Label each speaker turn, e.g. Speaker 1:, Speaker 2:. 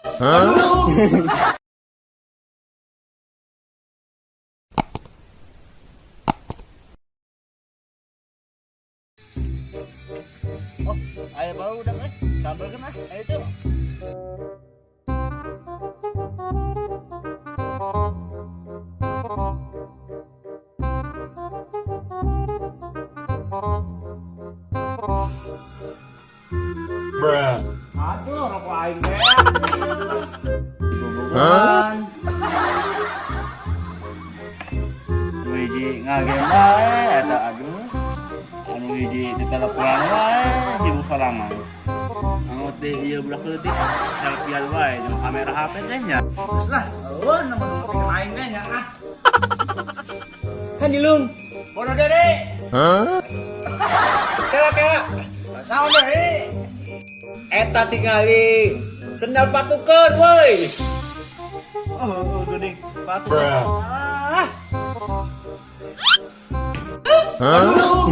Speaker 1: Aduh.
Speaker 2: Oh, aya baru udah eh. Sambalkeun ah, ayo tuh.
Speaker 3: Bruh.
Speaker 2: Aduh, rokok aing teh. Bobogohan. Nu hiji ngagem bae eta, aduh. Anu hiji diteleponan wae sibuk sorangan. Angut deh ieu budak leutik selfie wae jeung kamera HP teh nya. Geus lah, eueuh nu penting aing teh nya ah.
Speaker 1: Kan dilung.
Speaker 2: Bodoh dede.
Speaker 3: Huh?
Speaker 1: Kela kela.
Speaker 2: Saon deui?
Speaker 1: Eta tingali. Sendal patukeun woi.
Speaker 2: Oh, geuning. Patuh.
Speaker 3: Bruh.
Speaker 2: Ah.
Speaker 3: Huh?
Speaker 1: Aduh.